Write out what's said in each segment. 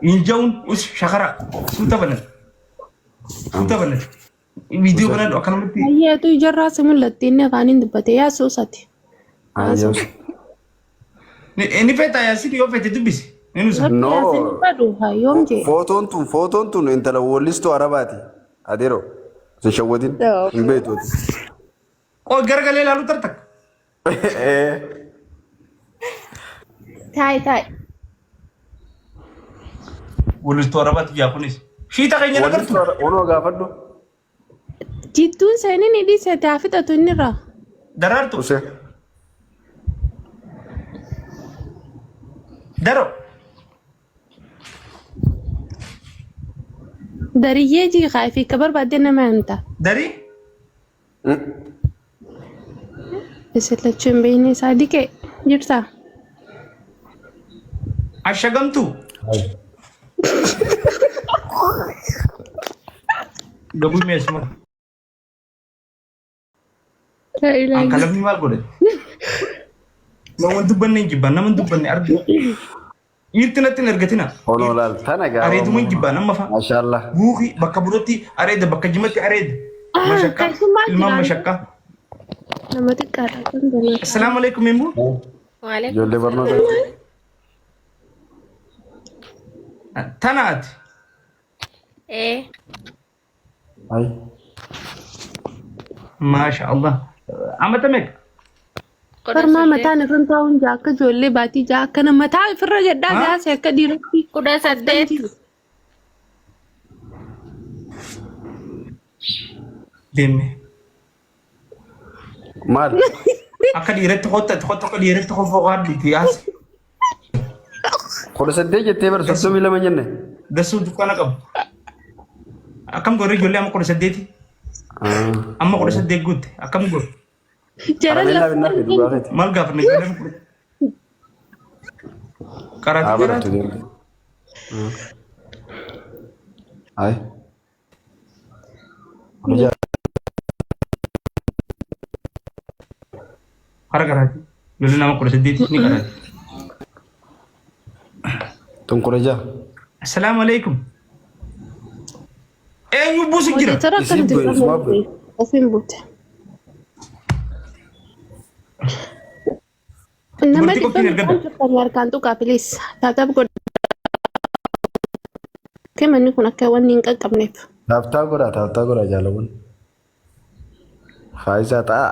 Hin ja'uun us shakara suuta banan. Suuta banan. Viidiyoo banadhu akkanumatti. Ayyeetu ijarraa si mul'atti inni afaaniin dubbate yaa suusati. Ayyoos. Ni feeta yaasin yoo feete dubbisi. Ni nusa. Rabbi No. yaasin badu haa yoom jee. Footoon tun intala weellistuu Arabaati. Adeero. Sin shawwadin. Hin beektu ati. Qoo garagalee ilaaluu tartak. Eh. Taa'i taa'i. Weellistuu Arabaati jaa kunis. Shiita keenya nagartu. Weellistuu Arabaa. Onoo gaafadhu. Jidduun seenin ni dhiise haa fixatu inni irraa. Daraartu. Use. Daro. Dariyyee jiiqaa fi akka barbaadde nama himta. Darii. Isin lachuu hin beekne isaa diqee jirtaa? Ashagamtuu. Gabuu meesuma. Laa ilaaha An kalafni maal godhe? Nama hin dubbanne hin jibban, nama hin dubbanne argu. Dhiirti natti hin ergatina. Onoo laal tana gaafa. Areeduma hin jibbaa nama fa'a. Maashaallah. Buuqii bakka bunatti areeda bakka jimatti areeda. Ah, Mashakkaa. keessummaa Ilmaan jiraan. mashakkaa. Nama xiqqaadha kan ganaa. Assalaamu alaikum immoo. Waalaikum Ijoollee barnoota. Tana ati. Ee, Ay. Maasha Allah. Amata meeqa? kudha Farmaa saddeet. mataan irra taa'uun jaa akka ijoollee baatii jaa akkana mataa ofirra jedhaa Ha? gaase akka dhiiratti. 18. Deemme. Maal? Akka dhiiratti kottu ati kottu akka dhiiratti kofoo qaadduuti yaas. 18 jettee bara 32 jenne. Dasuu dukkaana qabu. Akkam godhe ijoollee amma 18. Amma 18 guutte akkam godhe. Jaran Karameellaa lafa binnaa fi dhugaa keeti. Maal gaafanna ijoollee amma kudha. Haa Qaraatii barattu jiraatu. deemte. Ay. 16. Hara qaraati. Ijoollee nama 18 ni qaraati. Tun 16. Assalaamu alaikum. Eenyu buusu jira? Moderator Isii akkanatti bu'e, isuma bu'e. ofiin buute. Nama Dubartii dhibba qoftiin meeqaan ergadha. turtanii harkaan tuqaa please. Tap godha. Manni kun akka wanni hin qaqqabneef. Tap tap godhaa tap tap godhaa jaalawwan. Faayisaa ta'a.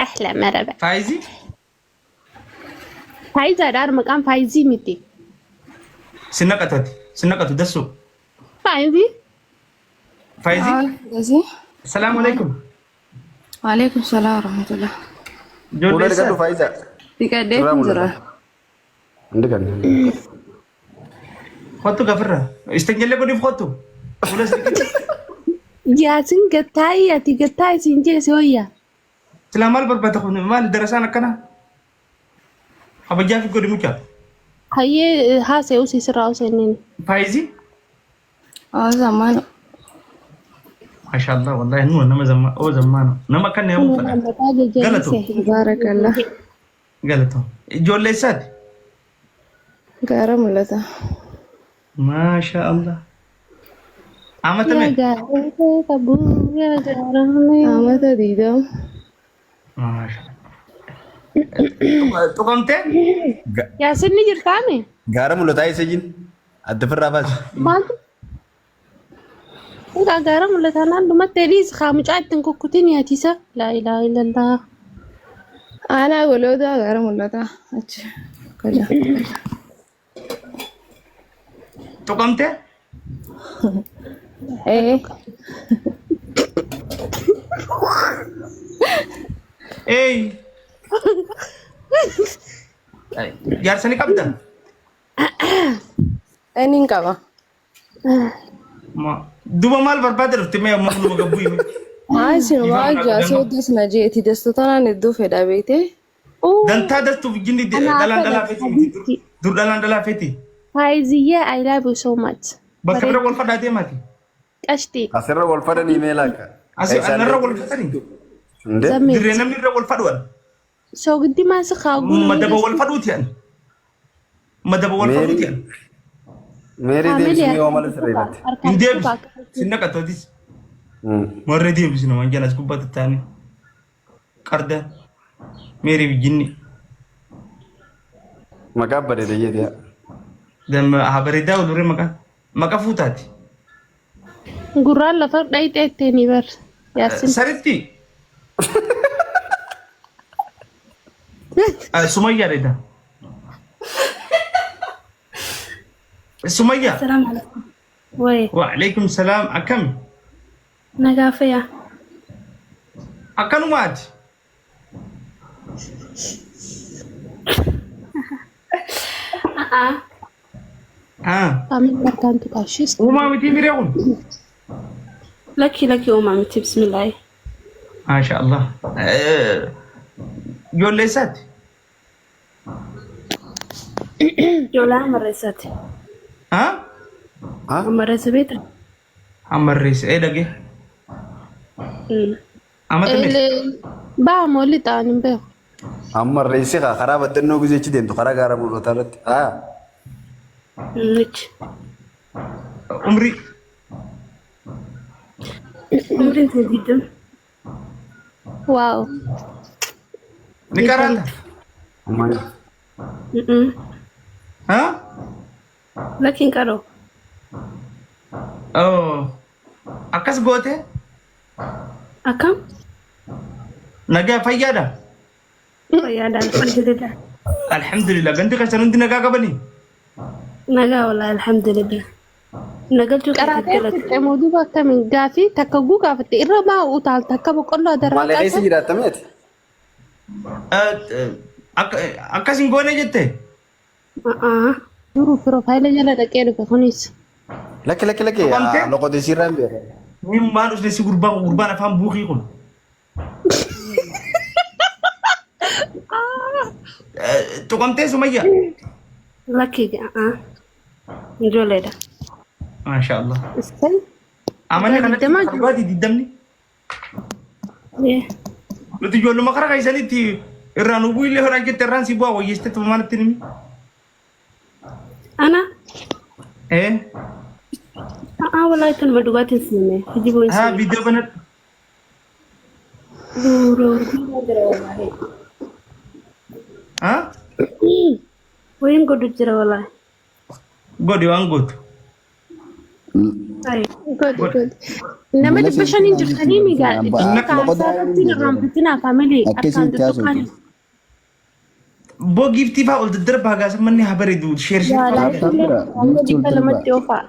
Ahla maraba. Faayizii? Faayizaadha maqaan faayizii miti. Sin naqatu ati. Sin naqatu dassuu. Faayizii? Faayizii? Gazi. Assalaamu alaikum. Waalaikum salaam warahmatullah. Ijoollee Fuula dhiqadhu eessa? Faayisaa. Dhiqadhee Sirraa kun mul'ata. jira. Hin dhiqanne. Kottu gafirra. Istanjallee godhiif kottu. Fuula si dhiqadhu. Yaasin gattaa'ii ati gattaa'ii siin jeese hoyya. Silaa maal barbaada kun maal darasaan akkana? Kabajaa fi godhi mucaa. Hayyee haasa'e usii sirraa useennin. Faayizii? Haa zammaana. Maashaallah wallahi nuwa nama zamma oo zammaana. Nama akka nama Kun fadha. mataa Galatoo. jajjabeesse. Baarakallah. Galatoo. Ijoollee isaati. Gaara mul'ata. Maasha Allah. Amata Yaa meeqa? gaara qabu yaa gaara mee. Amata 20. Maasha Tuqamtee? Yaasin ni jirtaame? Gaara mul'ataa isa jin. Adda firraa baasi. Maaltu? Egaa gaara mul'ataa naan dhumattee dhiis kaa mucaa ittiin kukkutin yaatisa. Laa ilaaha illallah. Aanaa golootaa gaara mul'ata. Achi. Kaja. Tuqamtee? Ee. Eey. Jaarsa ni qabda? Inni hin qaba. Duba maal barbaada dhufte mee amma numa gabbuu hime. Maa isin waa Dhiifama jaasoo naa das na jeeti dastotanaan hedduu fedha beekte. Dantaa dastuuf jinni Anaa dhalaan fedha dhalaa feeti miti dur habiibti. dur dhalaan dhalaa feeti. Faayiziyyee I love you so much. Bakka bira Bareedu wal fadhaa deemaati. qashtii. Asirra wal fadhanii mee laaka. Asii anarra wal fadhanii. Inde? Zameet. Dirree namni irra wal fadhu an. Soogiddi maasi kaaguu Madaba wal fadhuuti an. Madaba wal fadhuuti Meerii an. Meerii Faamilii deebisnee yoo harkaan mala tuttuqaa. sirreeffatte. Harkaan Hin tuttuqaa. deebisu. Sin naqatootis. Warra deebisu namaan jalas gubbaa tattaanii. Qarda. Meerii bijinni. Maqaa bareeda jedhee. Damma haa bareedaa walurree maqaa. Maqaa fuutaati. Gurraan lafa dhayxee ittiin bar. Yaassin. Saritti. Sumayyaa dha. Sumayyaa. Assalamu alaikum. Waye, Waalaikum salaam akkami? Nagaa fayyaa. Akkanumaati. A'aa. Ah. Faamilii harkaan tuqaa. Ishis. Uumaa miti miree kun. Lakki lakki uumaa miti bismillaahi. Maasha Allah. Ijoollee isaati. Ijoollee amarreessaati. Ah? Amarreessa beektaa? Amarreessa. Ee dhagee. Amata meeqa? Baa moolli ta'an hin beeku. Amma reessi karaa baddannoo gisee achi deemtu karaa gaara mul'ataa irratti. Haa. Michi. Umrii. Umriin kee 20. Waaw. Ni qaraata? Haa? Lakki hin qaroo. Oh. Akkas goote? Akkam? Nagaa fayyaadha? Fayyaadha alhamdulillah. Alhamdulillah. Gandi keessan hundi nagaa qabanii? Nagaa wallahi alhamdulillah. Nagalchuu keetiif Qaraatee galata. fixxe moo duuba akkamiin gaafii takka guu gaafatte irra maa utaal takka boqqolloo adarraa Maalee keessa qaasa. jiraatame ati? Akkas hin goone jette? A'aa. Duruu piroofaayila jala dhaqee dhufe kunis. Lakki lakki lakki Qabamtee? loqote sirraan beeka. Ni maal usne si gurbaan gurbaan afaan buukii kun. Tuqamtee Sumayya? Lakki a'aa. Ijoolleedha. Maasha Allah. Isaan Amanni kanatti 20 dhugaatii 20. Nuti ijoolluma karaa keessanitti irraa nu bu'u illee horaa jette irraan si bu'aa wayyeessite tuma maalatti nimi. Ana? Eh? A'aa wallahi tanuma dhugaatiin siime. Hijibuu hin Haa siime. viidiyoo banadhu. Duuroo jira wallahi. Haa? Wayin godhu jira wallahi. Godhi waan gootu. Ayi. Godhi godhi. Nama 500n jirtanii migaa kaasaa irratti irraanfatinaa faamilii harkaan tuttuqaan. Boo giiftii fa'aa ol daddarbaa gaasa manni haa bareedu sheer sheer Yaa fa'aa. laayifii Bira, amma giiftii ol dhibba darbaa. lamatti oofaa.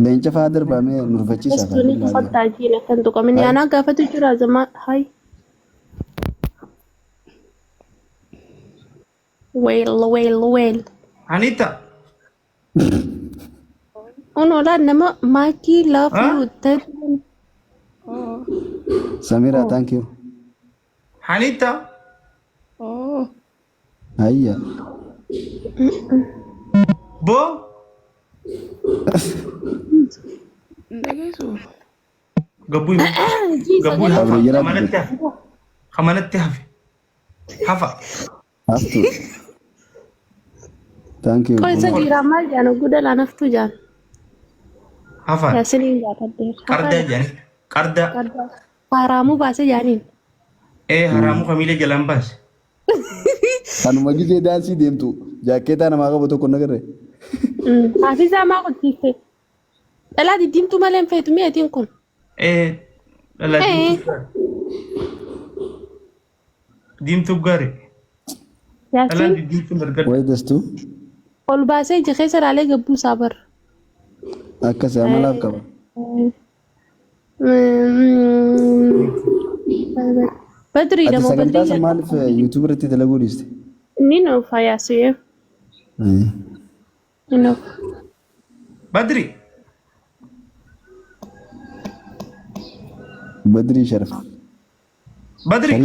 Leenca fa'aa darbaa mee nu rifachiisa Estuuni kofadhaa jiin akkan tuqamin yaanaa gaafatu jira zamaa hay. Weel weel weel. Anita. Unoo laan nama maakii love Huh? you ta'e. Samira, thank you. Anita. Hayya. Boo. Dhageessu. Gabbuu gabbuu hafa. Abro jira. Kamanatti hafe. Kamanatti hafe. Hafa. Haftu. Thank you. Qoisa dhiiraa maal jaan oguu dhalaan haftuu jaan. Hafa. Yaasiniin gaafadheera. Qardaa jedhani. Qardaa. Haraamuu baase jaaniin. Ee haraamuu kamiilee jalaan baase. Kanuma gisee daansii deemtu jaakkeetaa namaa qabu tokko nagarre. Haafizaa maa qottiifte? Dhalaa diddiimtuu malee hin feetu mi'atiin kun. Ee dhalaa Ee. diimtuu gaarii. Diimtuu gaarii. Dhalaan Yaasiin diddiimtuun argadhu. Wayi dastuu ol baasee ija keessa ilaalee gabbuu isaa bara. akkas amalaaf qaba. Badrii Ati damo sagantaa badrii san maaliif YouTube irratti dalaguu dhiiste? ni nuufa yaasiyee ni nuufa. Badri. Badrii Sharaf. Badri.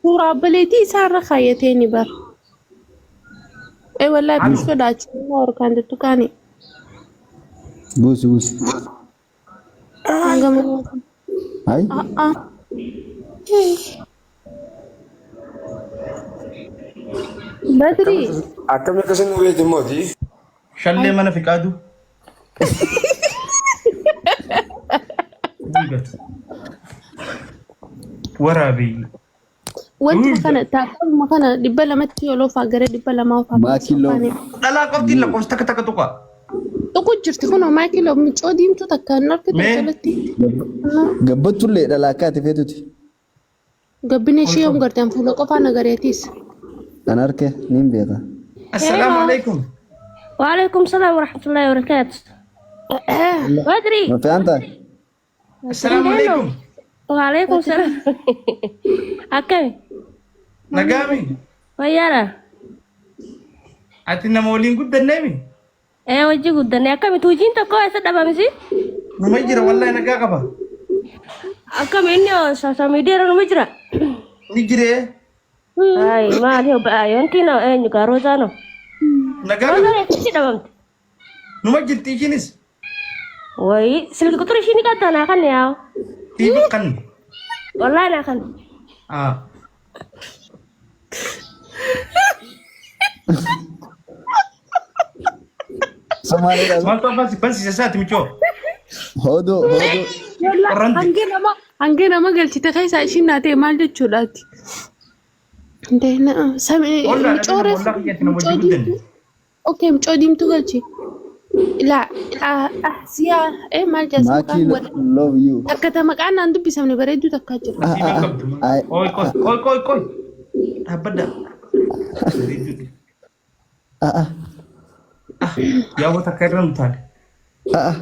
Suuraa obboleettii isaa irra kaayyatee ni bara. Ee wallahi Alo. bifa sodaachisummaa harkaan tuttuqaani. Buusi buusi. Hanga Hayi. A'aa. Badrii Akkami akkasin nu beekti mooti? Shallee mana fiqaadu. Diigatu. Waraabeyyi. Wantuma kana taatuma kana 200tti ol oofaa gara 200 oofaa. Maakii loof. Dhalaa qofti lakkoofsa takka takka tuqa. Tuqu jirti kunoo maakii loof micoo diimtuu takka hin argitu Mee? jalatti. Gabbattullee dhalaa akka ati feetuti. Gabbina ishee yoom gartaan fuula qofaa nagareetis. An arke niin beeka. Assalaamu alaikum. وعليكم السلام ورحمة الله وبركاته. بدري. Ma fe'aan ta'a? Assalaamu alaikum. وعليكم السلام. أكمل. Nagaami. ويانا. Ati nama waliin guddanneemi. إيه وجي قدني أكمل توجين تكو أسد أبامسي. Numa jira wallahi nagaa qaba. أكمل إني سوشيال ميديا أنا مجرى. Ni jiree. هاي ما عليه بقى ينتي إيه نكاروزانو. Nagaa qaba. روزانو كيش دبمت. Numa jirti ishiinis. وي سلك كتر شيء نقدر أنا خلني ياو. Tiibi kan. والله أنا خلني. Ah. Somaaliidha. Maaltu abbaan si bansiisa isaati michoo. Hodoo hodoo. Qorranti. Hangee nama hangee nama galchite keessaa ishiin naatee maal jechuudhaati? Ollaa Micoo dha ollaa kiyyatti nama wajjin guddanne. Okay, micoo diimtuu galchi. Laa siyaa ee maal Maakii jaasa love you. takka ta maqaan naan dubbisamne bareedduu takkaa jira. Nasiiba hin qabdu. Ay. Qoy qoy qoy qoy qoy. Dhaabbadha. Bareedduudha. Ah ah Ah yaawwa takka irra nu taale. ah ah.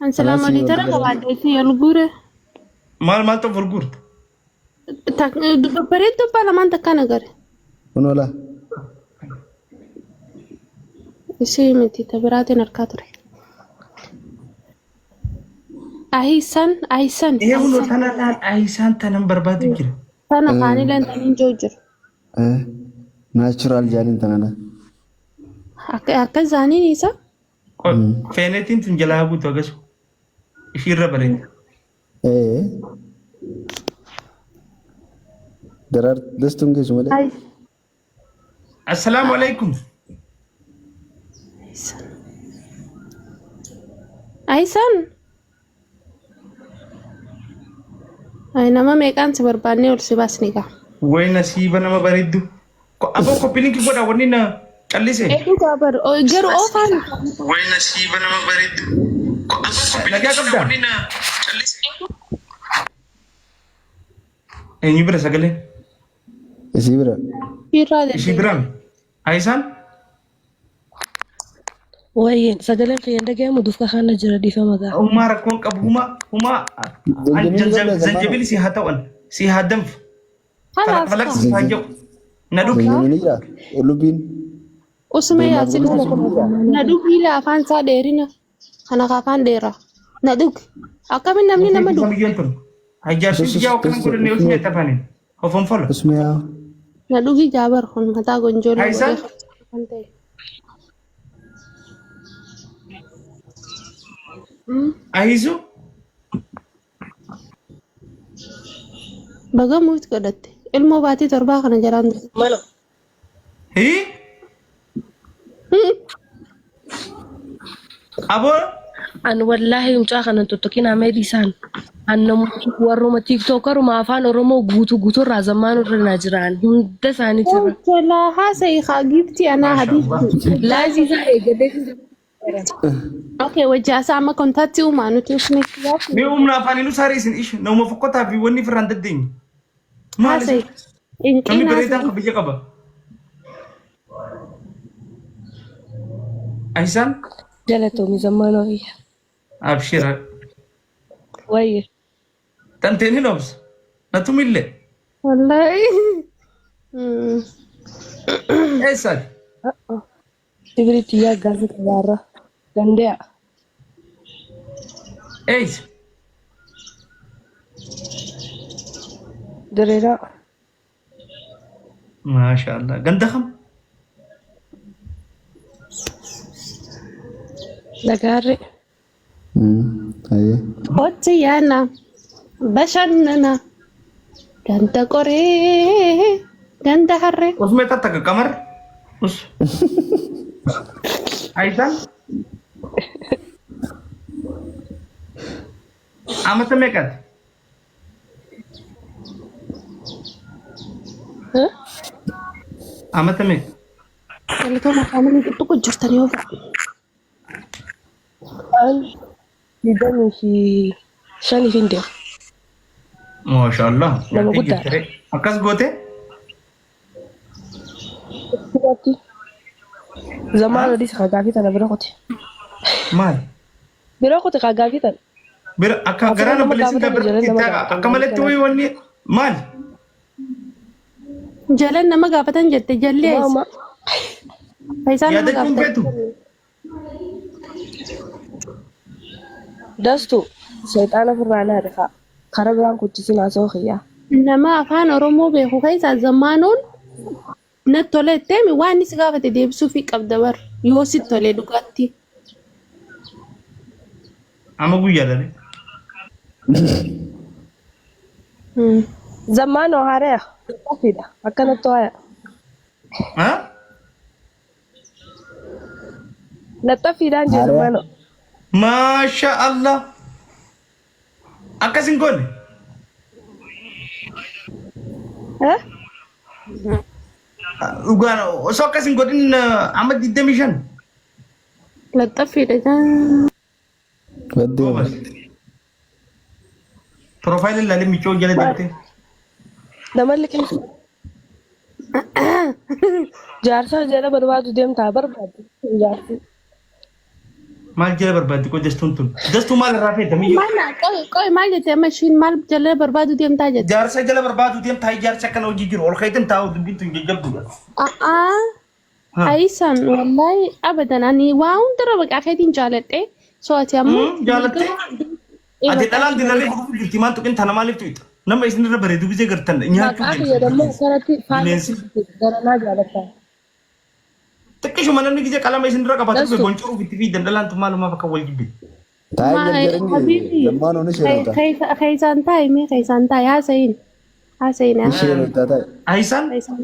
An salaam alii tara qabaadheetii ol guure. Maal maaltu of gurgurta? Bareedduu abbaa lamaan takkaa nagare. Kunoo laa. Ishee miti ta biraatiin harkaa ture. Ahisan ahisan. Ee kunoo tana laal ahisaan tanan barbaadu jira. Tana kaanileen taniin jiru jiru. Naachuraal jaaniin tanana. Akka isaaniin isa. Qoy feenetiin tun jalaa guutu agasu. Ishiirra bareeda. Ee. Daraar dastuun keessu malee. Assalaamu alaikum. Ahisan. Ay nama meeqaan si barbaannee ol si baasni gaa. Way nasiiba nama bareeddu. Aboo koppiliinki godha wanni na callise. Eeduu gaabar garuu oofaan. Way nasiiba nama bareeddu. Nagaa qabdaa? Eenyu bira sagalee? Isii bira. Irraa Ishii biraami? Ahisaan? Wayyin sagaleen kiyyan dhaga'amu dufka kana jira dhiifama gaa. Humaa rakkoon qabu humaa humaa Zanjabiilli qabda zammaana. zanjabiilli si haa ta'an si haa danfu Kalaas falaq si haa jedhu na dhugi. Zanjabiilli jira. Qullubbiin. Usuma yaasi na dhugi ila afaan isaa dheerina kana ka afaan dheeraa na dhugi akkamiin namni nama dhugu Biyyoon tun hajjaarsi biyyaa akkanan godhanne osoo hin tafaaniin ofoon fola. Usme yaa. na dhugi jaabar kun mataa gonjoolaa Ahisaan? godhee kan ta'e. Ahisu Baga muut godhatte ilmoo baatii torbaa kana jalaan dhufe. Malo. hii aboo An wallaahi mucaa kana tuttuqin ameeri isaan. An namoota warruma tiiktookaruma afaan Oromoo guutuu guutuu irraa zammaan irra na jiran hunda isaanii jira. Tolaa haasa'i haa giiftii anaa habiibti. Laazii isaa eeggatee Okay, wajji haasaa amma kontaatti uumaa nuti usme. Mee humna afaaniin usaaree isin ishe nama fokkotaa fi wanni firraan dandeenye. Maal Haasa'i. isin? Namni Inqiin bareedaan haasa'i. kabajja qaba. Ahisaan Galatoomi zammaan wayya. abshira Wayya. tanteen hin obsa natumillee Wallaahi. eessaati? Sibiritti yaa gaazii qabaarra. Danda'a. Eessa? Diriiraa. Maasha Allah ganda kam? Lagaarri. Ayyee. Hojii yaana bashannana ganda qoree ganda harree. Usme tattaka qamar? Us. Aayisaan? Amata meeqaati? Amata meeqa? Galatooma faamilii xixiqqoo jirtan yoo fa'a. An 25 hin deemu. Maashaallah. Nama guddaadha. Akkas goote? Dubartii. Zamaan olii isa gaafii tana bira kuti. Maal? Bira kuti kaa gaafii tana. Bira akka Afaan garaan nama obboleessi gaafatan bira jala nama itti gaafatan akka malatti wayii wanni maal? Jalan nama gaafatan jette jalli eessa? Maama. Faayisaa nama Yaadachuun gaafatan. feetu? Dastu seexaana ofirraa na rifa. Karaa biraan kuchisin haasa'u kiyyaa. Nama afaan Oromoo beeku keessaa zammaanoon natti tole jetteemi waan inni si gaafate deebisuufii qabda bar yoo sitti tole dhugaatti. Amma guyyaadha. Zammaanoo haareya. Ofiidha. Akkanatti waaya. Ha? Laxxafiidhaan jee Haareya. zammaanoo. Maasha Allah. Akkas hin goone. Eh? Dhugaan osoo akkas hin godhin amma 25. Laxxaffiidha. Baddee Goobas. Piroofaayilii ilaalee miicoo jala deemtee. Nama liqimsu. Jaarsa jala barbaadu deemtaa barbaaddu. Jaarsi. Maal jala barbaaddi qoy dastuun tun? Dastuu maal irraa feeta miyyoo? Maal qoy qoy maal jette amma ishiin maal jala barbaadu deemtaa jette? Jaarsa jala barbaadu deemtaa jaarsa akkana hojii jiru ol ka'itan taa'u dubbiin tun jajjabduudha. A'aa Ayisan wallahi abadan ani waa hundarra baqaa keetiin jaaladhe so ati ammoo Jaalattee? Ati dhalaan dilalee dhufu jirti maal tuqin tana maaliif tuqxa? Nama isinirra bareedu gisee gartan nyaachuu Maqaa kiyya dammoo akkanatti faana Bineensi. garanaa jaalatta. Xiqqishuma namni gisee qalama isinirra qabaatu Dastu. boncuruuf itti fiidan dhalaan tun maalumaaf akka wal jibbi. Taa'ee jarjarinni Habibi zammaanoo ni sheerota. keessaan taa'i mee keessaan taa'i haasa'iin haasa'iin Ni sheerota taa'e. Ayisaan keessaan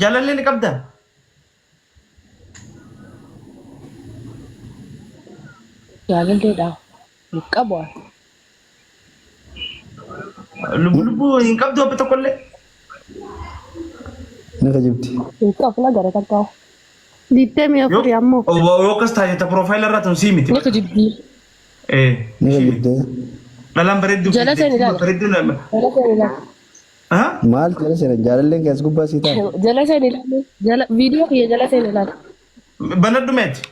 jaalallee ni qabdaa? Jaalalleedha. Hin qabu ani. Lubbu lubbuu hin qabdu abba tokkollee. Ni kijibdi. Hin qabu na gara takkaa. 24 ammoo Yoo akkas taate ta piroofaayila irraa tun sii miti. Ni kijibdi. Eh. Ni kijibdi. Dhalaan bareedduu Jala seen ilaala. bareedduu nama. Jala seen ilaala. Ha? Maal jala seenan jaalalleen keessa gubbaa sii ta'a. Jala seen ilaala. Jala viidiyoo kiyya jala seen ilaala. Banadhu meeti.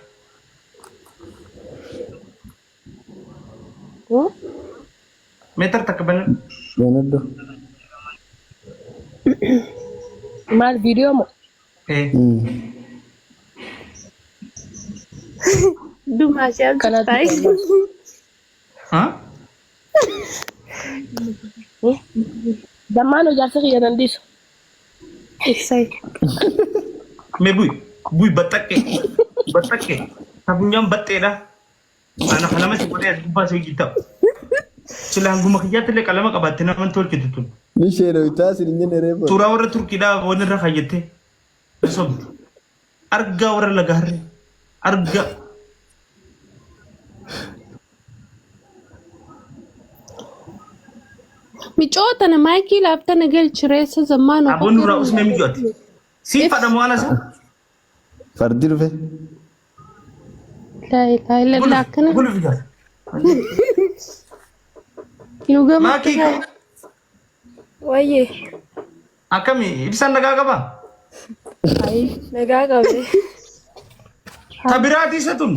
Meetar takka banadhu. Banadhu. Maal viidiyoo moo? Eh. Dumaa ishee Kanatu taa'i. Ha? Zammaan ijaarsa kiyya nan dhiisu. Ibsai. Mee bu'i. Bu'i baxxaqqee. Baxxaqqee. Tafunyaan baxxeedha. Ana qalama si godhee as gubbaa si hojii ta'u. Sila hanguma kiyyaatti illee qalama qabaatte nama hin tolchitu tun. Ni sheerota sin hin jenne reefu. Suuraa warra Turkiidhaa waan irra kaayyattee. Na sobdi. Argaa warra laga harree. Argaa. Micoo tana maayikii laaftana galchi reessa zammaanoo. Aboon nurraa usmee mijooti. Siif fadhamu waan asa. Fardi dhufe. Laa ilaaha illallah akkana. Gulufi gaa. Yoo gamatti Maakii Wayyee. akkami ibsaan nagaa qabaa? Nagaa qabde. Ta biraatii isa tun.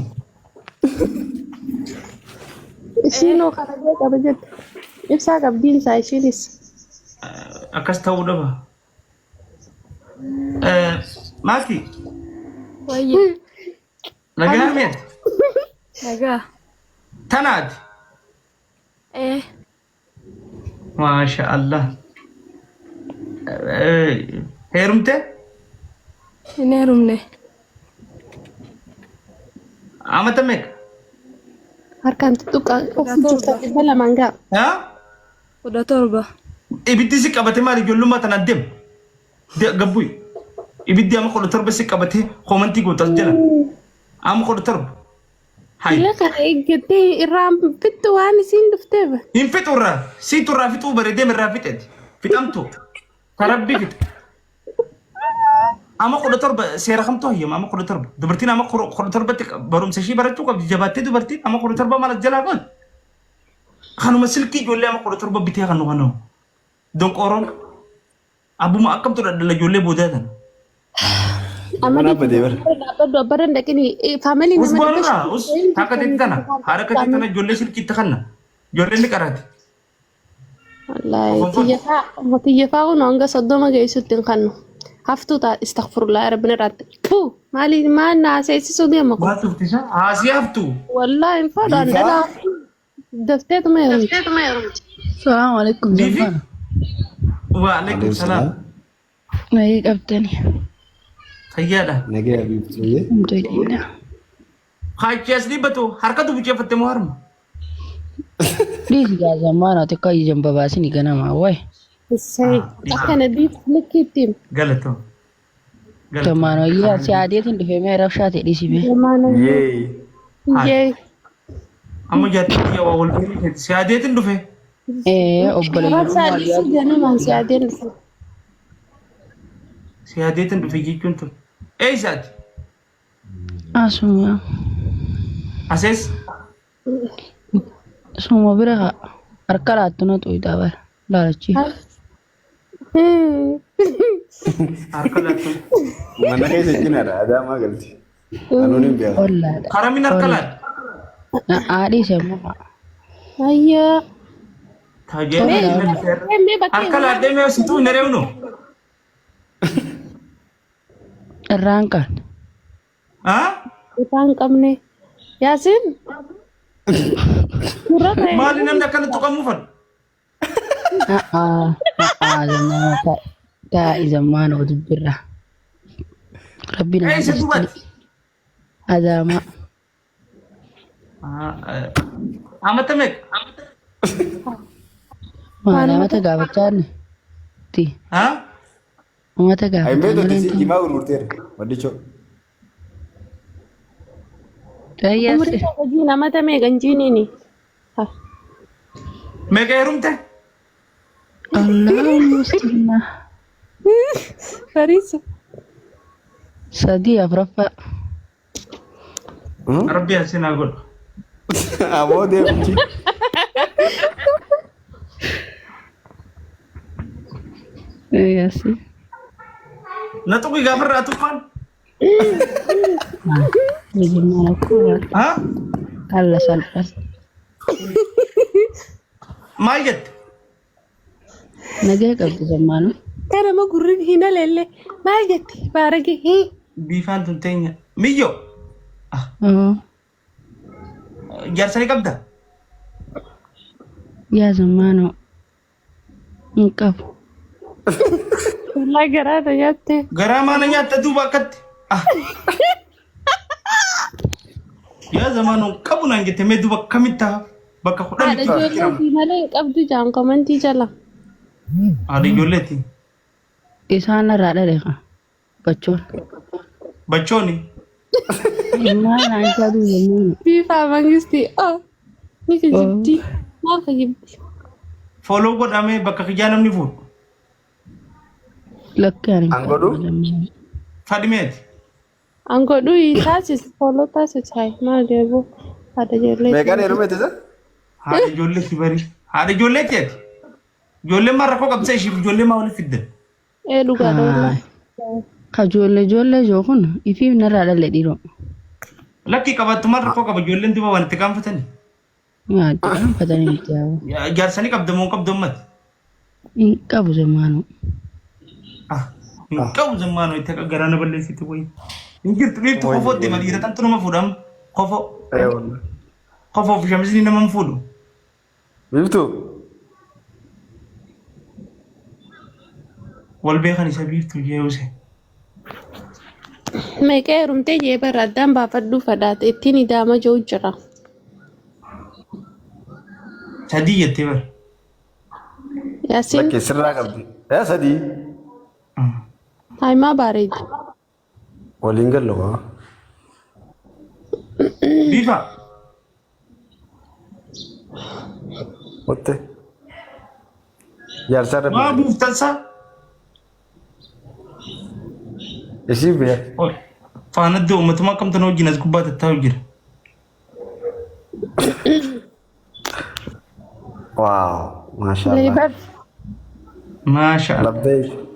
Ishiinoo kabajee qaba jette. Ibsaa qabdiin isaa ishiinis. Akkas ta'uu dhaba. Maakii Wayyee. nagaa meet Nagaa. tanaati. Ee. Maasha Allah. Heerumte? Hin heerumne. Amata meeqa? Harkaan tuttuqaa of jirta 200 ga'a. Haa? 17. Ibiddi si qabate maali ijoollummaa tanaan deem. Gabbuyi. Ibiddi amma 17 si qabatee koomantii gootu as jala. Amma 17. Hayi. Ila kana eeggattee irraan fixxu waan isiin dhufteef. Hin fixu irraa. Siitu irraa fixuu bareedee irraa fixeeti. Fixamtu. Tarabbii fixe. Amma 17 seera kamtu hayyama amma 17. Dubartiin amma 17tti barumsa ishii barachuu qabdi jabaattee dubartiin amma 17 maal as jalaa godhu. Kanuma silkii ijoollee amma 17 bitee kanu kanu. Donqooroon abbuma akkamtu dhadhala ijoollee boodaa tana. Amma Mana badee bara. dhaabbadhu abbadan dhaqini faamilii Us nama boonurraa us akka teetti tana haadha akka teetti tana ijoollee silkii itti kanna. Ijoolleen ni qaraati. Wallaahi tiyyafaa kun hanga 30 geessutti hin kannu. Haftuu ta'a istaghfirullah rabbin irraatti. Puu maali maal na haasa'isiisuu deema kun. Maal tuftisa? Haasii haftu. Wallaahi hin fadhu an Biifaa? dhala dafteetuma heerumti. Salaamu alaikum Biifi? zammaana. Wa alaikum salaam. Nagee qabdani. Fayyaadha. Nagaya biiftuyyee. Alhamdulillah. Kaachi as dhibbatu harkatu bucheeffatte moo harma? Dhiisi gaa zammaana xiqqaa ija hin babaasini ganama wayi. Issee akkana biif likkiitti him. Galatoo. Galatoo. Zammaana wayyaa si aadeetiin dhufee mee rabshaa ta'e dhiisi mee. Zamaana Yeey. yee. Amma jaartii kiyya waa wal beekni si adeetiin dhufe. Ee obboleeyyan Rabsaa dhiisii ganamaan si adeen dhufe. Si adeetiin dhufe jechuun tun. Eessaati? Asuma Asees? suma bira haa harka laattu na xuyixaa bara laalachi. Harka laattu. Mana keessa cinaadha. Adaamaa galti. Anuun hin beeku. Ollaadha. Karamin harka laatu. Haadhi immoo Ayyaa. Taajee. Mee bakkee Harka laadhee mee situu hin areewnu. irraan kan. Haa? Ifaan qabne. Yaasiin. Gurra ta'e. Maali namni akkana tuqamuu fadhu? Zammaana taa'i zammaana dubbirra. Rabbi nama Eessa duubatti? Adaamaa. Amata meeqa? Maal amata gaafachaa ti. Haa? Amata Ayi gaafachaa beektu malee si jimaa gurgurteera. Maddichoo. Ayyaas Umrii isaa wajjin amata meeqa hin jiiniini? Meeqa heerumte? Allahu mustinna. Bariisa. Sadii afuraffaa. Rabbi asinaa godhu. Aboo deemchi. Ayyaas. Na tuqi gaafarraa tuffaan. Zammaana akkuma Haa? alla salphas. Maal jette? Nagee qabdi zammaana. Kanama gurri hin aleelle. Maal jette? Baarage hii. Biifaan tun teenya. Miyyoo. Jaarsa ni qabda? Yaa zammaana hin qabu. Wallahi garaa na nyaatte. Garaa maana nyaatta duuba akkatti. Ah. Yaa zamaanoo qabu naan jette mee duuba akkamitti ta'a? Bakka kudhan Haadha ijoolleetii malee hin qabdu jaan komantii jala. Haadha ijoolleeti. Isaan irraa dhale kaa. Bachoon. Bachooni. Maal naan jedhu yommuu Biifaa mangistii. Oh. Ni kijibdi. Maal kijibdi? Follow godhamee bakka kiyyaa namni fuudhu. Lakki ani An godhu? Fadhimeeti. An godhu taasis follow taasis hay maal deebu haadha ijoolleetii. Meeqaan heerumete isa? Haadha ijoolleeti bari. Haadha ijoolleeti ati. Ijoolleen maal rakkoo qabsee ishiif ijoollee maa walitti fiddan? Ee dhugaadha wallahi. Ka ijoollee ijoollee joo kun ifiif narraa dhalle dhiiroo. Lakkii qabattu maal rakkoo qaba ijoolleen duuba waan itti gaanfatani. Maal itti gaanfatanii miti yaa'u. Jaarsanii qabda moo hin qabdu ammati? Hin qabu zammaanuu. Ah, hin qabu zammaanuu itti akka garaa na balleessitu wayi. Hin jirtu dhiirtu kofoo deema dhiira tantu nama fuudha amma. Kofoo. Kofoo fi shamisni nama hin fuudhu. Biiftuu. Wal beekan isa biiftuu jeewuse. Meeqa heerumtee jee barra addaan baafadhuu fadhaate ittiin idaama jiru jira. Sadii jettee bara. Yaasiin Lakkee sirraa qabdi. Yaa sadii. Hayi maa bareedi. Waliin gallu haa. Bifa. Watte. Jaarsaa Maa rabbi. buuftan saa? Isii beer. Oi. Faana iddoo uummatuma akkamtu na wajjin as gubbaa tattaa'u jira. Waaw. Maashaallah. Leebar. Maasha Allah. Labbeek.